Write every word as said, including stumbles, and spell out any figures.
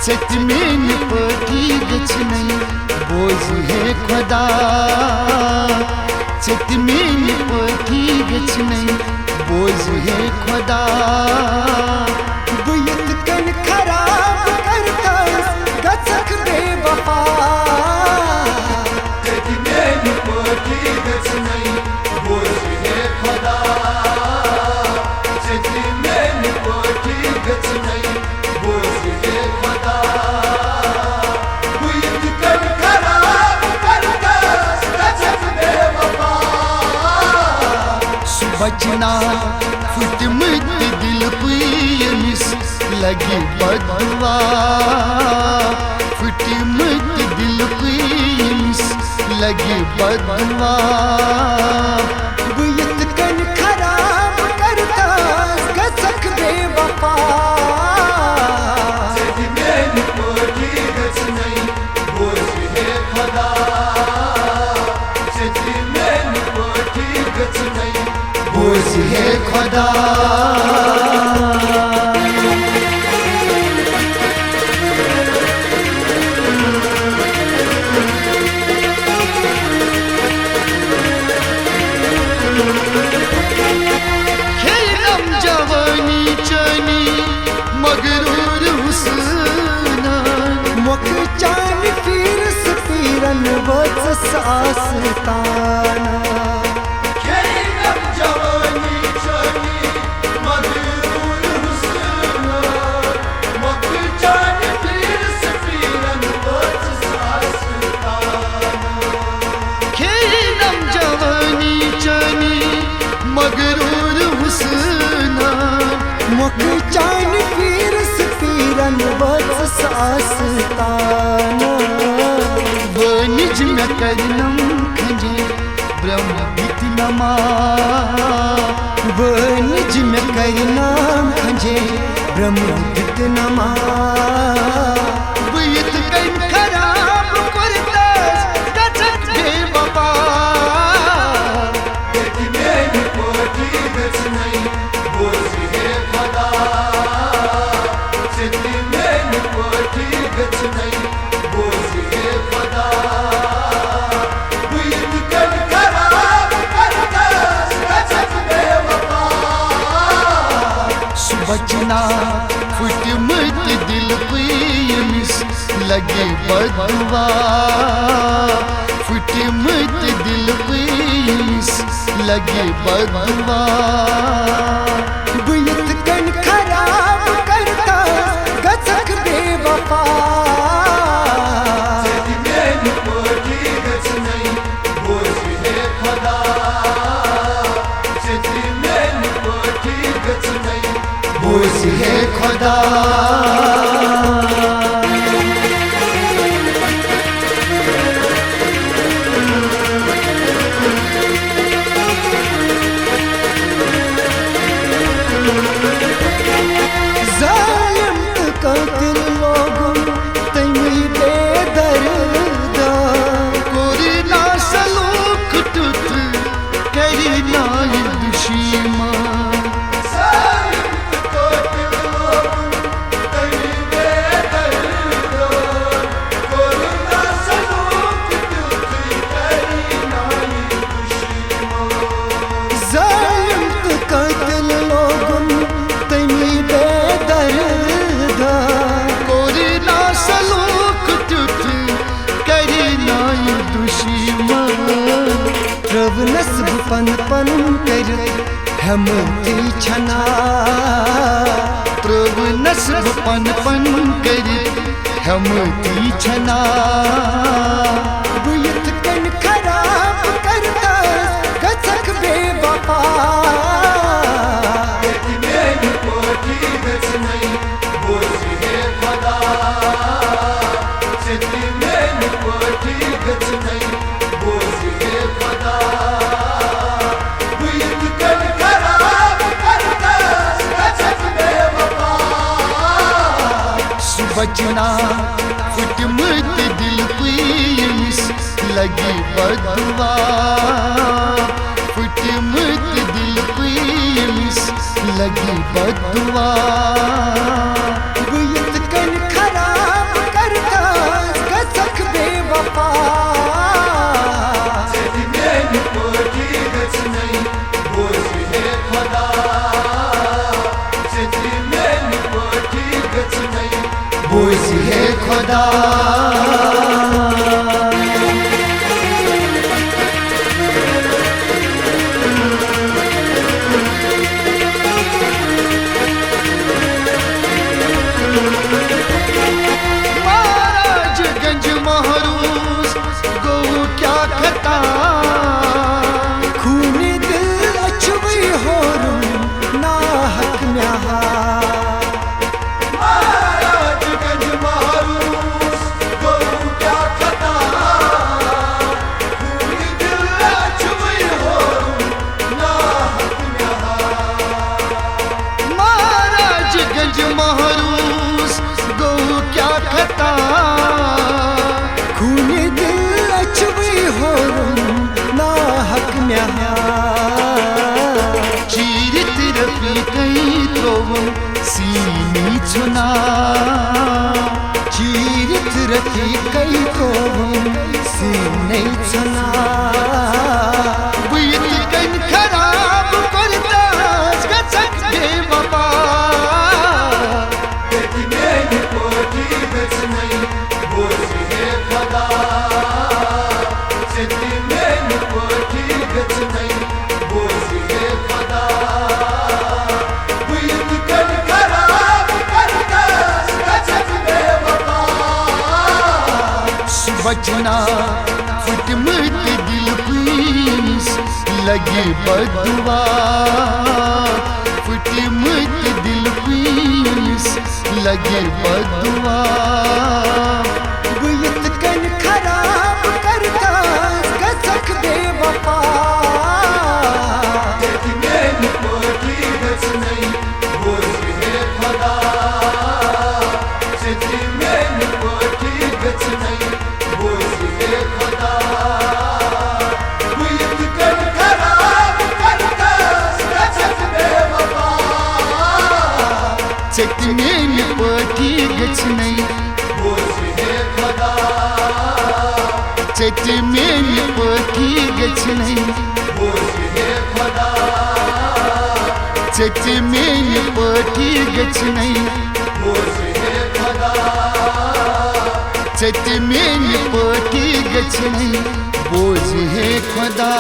ژےٚ تہِ میٛانہِ پٲٹھی گٔژھنَے، بوز ہے خۄدا۔ ژےٚ تہِ میٛانہِ پٲٹھی گٔژھنَے، بوز ہے خۄدا۔ بہٕ یِتھ کٔنۍ خراب کرتس، گژھکھ بے وفا۔ ژےٚ تہِ میٛانہِ پٲٹھی گٔژھنَے، بوز ہے خۄدا۔ ژےٚ تہِ میٛانہِ پٲٹھی گٔژھنَے، بوز ہے خۄدا۔ بہٕ یِتھ کٔنۍ خراب کرتس، گژھکھ بے وفا۔ سُہ بچنا پھٕٹمٕتۍ دِلہٕ پٲیمِس لگہِ بددُعا۔ پھٕٹمٕتۍ دِلہٕ پٲیمِس لگہِ بددُعا۔ بہٕ یِتھ کٔنۍ خراب کرتس، گژھکھ بے وفا۔ ژےٚ تہِ میٛانہِ پٲٹھی گٔژھنَے، بوز ہے خۄدا۔ ژےٚ تہِ میٛانہِ پٲٹھی گٔژھنَے، بوز ہے خۄدا۔ کھیلم جوانی چٲنی مغرور حسنان۔ مۄکھٕ چانہِ پیٖرس پیٖرن وٲژٕس آستان۔ کھیلم جوانی چٲنی مغرور حسنان۔ مۄکھٕ چانہِ پیٖرس پیٖرن وٲژٕس آستان۔ کھیلم جوانی چٲنی مغرور حسنان۔ مۄکھٕ چانہِ پیٖرس پیٖرن وٲژٕس آستان۔ وٲنِج مےٚ کرنم کھنجے برٛونٛہہ دِتۍ نما۔ وٲنِج مےٚ کرنم کھنجے برٛونٛہہ دِتۍ نما۔ بہٕ یِتھ کٔنۍ خراب کوٚرتس، گژھکھ بے وفا۔ ژےٚ تہِ میٛانہِ پٲٹھی گٔژھنَے، بوز ہے خۄدا۔ ژےٚ تہِ میٛانہِ پٲٹھی گٔژھنَے، بوز ہے خۄدا۔ بہٕ یِتھ کٔنۍ خراب کرتس، گژھکھ بے وفا۔ سُہ بچنا پھٕٹمٕتۍ دِلہٕ پٲیمِس لگہِ بددُعا۔ پھٕٹمٕتۍ دِلہٕ پٲیمِس لگہِ بددُعا۔ بہٕ یِتھ کٔنۍ خراب کرتس، گژھکھ بے وفا۔ ژےٚ تہِ میٛانہِ پٲٹھی گٔژھنَے، بوز ہے خۄدا۔ ژےٚ تہِ میٛانہِ پٲٹھی گٔژھنَے، بوز ہے خۄدا۔ ظالم تہٕ قٲتِل لوگُن تٔمی بے دردا۔ کوٚر نا سلوک تیُتھ، کَرِ نا یہِ دُشمن۔ ظالم تہٕ قٲتِل لوگُن تٔمی بے دردا۔ کوٚر نا سلوک تیُتھ، کَرِ نا یہِ دُشمن۔ ظالم تہٕ قٲتِل لوگُن تٔمی بے دردا۔ کوٚر نا سلوک تیُتھ، کَرِ نا یہِ دُشمن۔ ترٛٲونَس بہٕ پَن پَن کٔرِتھ، ہٮ۪متی چھَنا۔ ترٛٲونَس بہٕ پَن پَن کٔرِتھ، ہٮ۪متی چھَنا۔ بہٕ یِتھ کٔنۍ خراب کرتس، گژھکھ بے وفا۔ ژےٚ تہِ میٛانہِ پٲٹھی گٔژھنَے، بوز ہے خۄدا۔ ژےٚ تہِ میٛانہِ پٲٹھی گٔژھنَے، بوز ہے خۄدا۔ بہٕ یِتھ کٔنۍ خراب کرتس، گژھکھ بے وفا۔ سُہ بچنا پھٕٹمٕتۍ دِلہٕ پٲیمِس لگہِ بددُعا۔ پھٕٹمٕتۍ دِلہٕ پٲیمِس لگہِ بددُعا۔ بہٕ یِتھ کٔنۍ خراب بوزِ ہے خدا۔ مہاراج گنج محروس گوٚو کیٛاہ خطا؟ خوٗنہِ دِل أچھوٕے ہورُن ناحق مےٚ ہا۔ مہاراج گنج محروس گوٚو کیٛاہ خطا؟ خوٗنہِ دِل أچھوٕے ہورُن ناحق مےٚ ہا۔ مہاراج گنج محروس گوٚو کیٛاہ خطا؟ خوٗنہِ دِل أچھوٕے ہورُن ناحق مےٚ ہا۔ چیٖرِتھ رفیٖقَے ترٛووُم سیٖنٕے ژھُنا۔ چیٖرِتھ رفیٖقَے ترٛووُم سیٖنٕے ژھُنا۔ بہٕ یِتھ کٔنۍ خراب کوٚرتس گژھکھ بے وفا۔ تٔتۍ میٛانہِ پٲٹھی گٔژھنَے بوزِ ہے خدا۔ ژےٚ تہِ میٛانہِ پٲٹھی گٔژھنَے بوزِ ہے خدا۔ بہٕ یِتھ کٔنۍ خراب کرتس گژھکھ بے وفا۔ سُہ بچنا پھٕٹمٕتۍ دِل کُنِس لگہِ بددعا۔ پھٕٹمٕتۍ دِل کُنِس لگہِ بددعا۔ بہٕ یِتھ کٔنۍ خراب کرتس گژھکھ بے وفا۔ تہِ میٛانہِ پٲٹھی گژھنَے بوزِ ہے خدا۔ ژےٚ تہِ میٛانہِ پٲٹھی گژھنَے بوزِ ہے خدا۔ بہٕ یِتھ کٔنۍ خراب کرتس گژھکھ بے وفا۔ ژےٚ تہِ میٛانہِ پٲٹھی گژھنَے بوزِ ہے خدا۔ ژےٚ تہِ میٛانہِ پٲٹھی گژھنَے بوزِ ہے خدا۔ ژےٚ تہِ میٛانہِ پٲٹھی گژھنَے بوزِ ہے خدا۔ ژےٚ تہِ میٛانہِ پٲٹھی گژھنَے بوزِ ہے خدا۔